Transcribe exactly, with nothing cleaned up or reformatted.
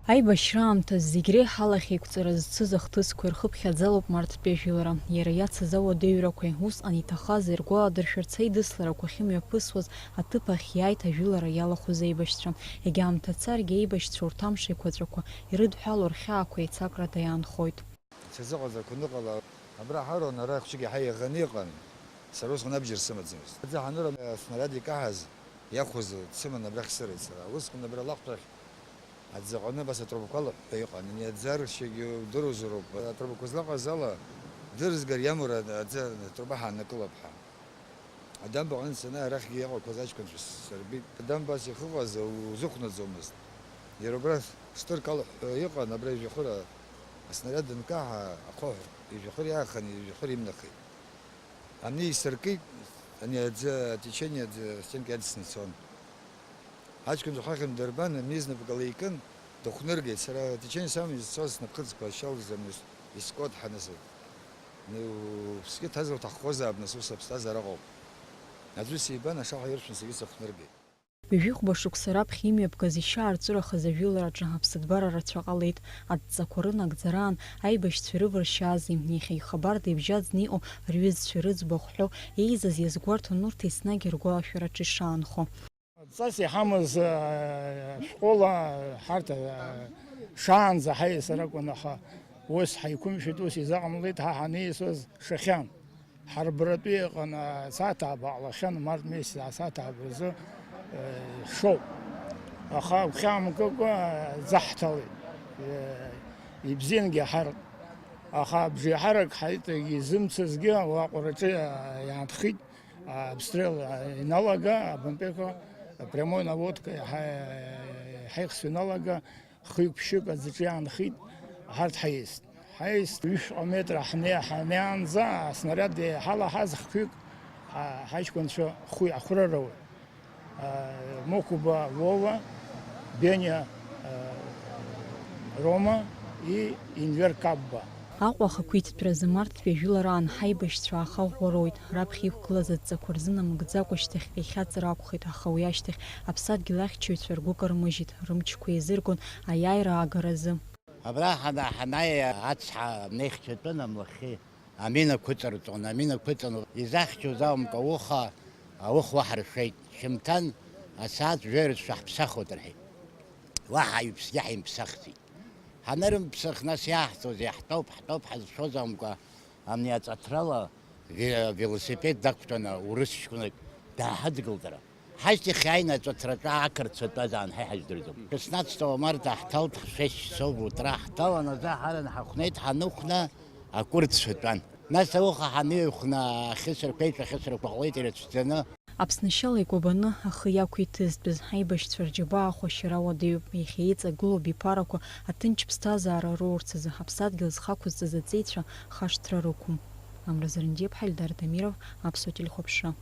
Аибашьра аамҭазы зегь реиҳа алахь еиқәҵара зцыз ахҭысқәа ирхыԥхьаӡалоуп Марҭтәи ажәылара. Иара иацыз ауадаҩрақәеи, усҟан иҭахаз иргәаладыршәарц аидысларақәа ахьымҩаԥысуаз аҭыԥ ахь иааит ажәылара иалахәыз аибашьцәа. Егьа аамҭа царгьы аибашьцәа урҭ амш еиқәаҵәақәа ирыдҳәалоу рхьаақәа еицакрада иаанхоит. Сазыҟаҵарақәа аныҟала, абра ҳаруан, ара ахәыҷык иаҳа еиӷаны иҟан. Сара усҟан абџьар сымаӡамызт. Аӡы ҳаныран, аснариад икаҳаз, иахәыз дсыман абрахь сырит сара. Усҟан абра алаҟәҭахь аӡы аҟны абас атрубақәа алыҳәҳәа иҟан. Ани аӡы аршьагьы удыруазароуп. Атрубақәа злаҟаз ала, дырзгар иамур аӡы атруба ҳааннакылап ҳәа. Адамба аҟны дцаны арахьгьы иҟақәаз аҷкәынцәа сырбеит. Адамба ас ихыҟаз узыхәнаӡомызт. Иара убра штырк алыҳәҳәа иҟан, абра ижәҩахыр аснариад анкаҳа, ахаҳә ижәҩахыр иаахан, ижәҩахыр имнахит. Амни исыркит, ани аӡы, атечение аӡы астенка иадсны ицон. Аҷкәынцәа хахьынтә дырбан, амни знапык ала икын, дыхәныргеит. Сара атечение саман изцоз снапхыцқәа ашьалзар, искот ҳанысыр. Уԥсгьы ҭазар уҭаххозаап, нас ус аԥсҭазаара ыҟоуп. Аӡәы сибан, ашаха иршәны саргьы сыхәныргеит. Ҩажәихәба шықәса раԥхьа имҩаԥгаз ишьаарҵәырахаз ажәылараҿы аԥсыҭбара рацәа ҟалеит. Адҵақәа рынагӡараан аибашьцәа ирываршьаази, иахьа ихабарда ибжьаӡны иҟоу рҩызцәа рыӡбахә ҳәо еизаз иазгәарҭон урҭ еснагь ргәалашәараҿы ишаанхо. Ҵас иҳамаз, э, шәҟәыла ҳарҭ, э, шаанӡа ҳаиасыр акәын, аха ус ҳаиқәымшәеит, ус изаҟамлеит, ҳа ҳаниасуаз шахьан. Ҳарбаратәы иҟан, асааҭ ааба ҟалахьан, март месяц асааҭ ааба рзы, э, шоуп. Аха агәхьаа мкыкәа, э, ӡаҳҭалеит. Э, ибзиангьы ҳарҭ. Аха абжеиҳарак ҳаиҭагьы изымцазгьы уа аҟәараҿы, э, иаанхеит. Обстрел, а, иналага, абампеқәа, прямой наводка, ҳа-, ҳаихсуа иналага, хҩык-ԥшьҩык аӡаҿы иаанхеит, ҳарҭ ҳаист. Ҳаист, ҩышәҟа метра ҳне-, ҳнеиаанӡа, аснариад ҳалаҳаз хҩык, ҳа-, ҳаҷкәынцәа хәы иахәрароуеит. А, Мокуба Вова, Бениа, а, Рома и Инвер Кабба. Аҟәа ахақәиҭтәразы марттәи ажәылараан ҳаибашьцәа ааха ӷәӷәароит. Раԥхьа иқәгылаз адҵақәа рзынамыгӡакәа шьҭахьҟа ихьаҵыр акәхеит, аха уи ашьҭахь аԥсадгьыл ахьчаҩцәа ргәы кармыжьит, рымчқәа еизыргон, аиааира аагаразы. Абра ҳана-, ҳанааи ацҳа неихьчатәын амлахьы. Аминақәа ыҵарҵон, аминақәа ыҵан, изахьчоз аумкәа ауха, ауха уаҳа ршәеит. Шьымҭан асааҭ жәаҩа рыцәшәа ҳԥсахуеит рҳәеит. Уаҳа аҩԥсгьы ҳимԥсахӡеит. Ҳанырымԥсах, нас иааҳҵоз, иаҳтәоуп, ҳтәоуп ҳазшоз аумкәа, амни аҵаҭрала ве-, велосипед дақәтәаны урыс ҷкәынак дааҳадгылт ара. Ҳашьҭахь иааины аҵәаҭраҿы ақырҭцәа тәазаан ҳәа иҳажәдырӡом. Шестнадцатого марта ҳҭалт, шесть часов утра ҳҭалан, азы ҳаран ҳахәнеит, ҳаныхәна акәырӡцәа тәан. Нас ауха ҳаныҩхәна ахьысрақәа, еиҿахьысрақәа ҟалеит ирацәаӡаны. Аԥсны ашьала икәабаны ахы иақәиҭызтәыз ҳаибашьцәа рџьабаа ахәашьара уадаҩуп, иахьа иҵагылоу абиԥарақәа аҭынч ԥсҭазаара роурц азы ҳаԥсадгьыл зхақәызҵаз аҵеицәа хашҭра рықәым. Амра Зарандиаԥҳа, Ельдар Дамиров, Аԥсуа телехәаԥшра.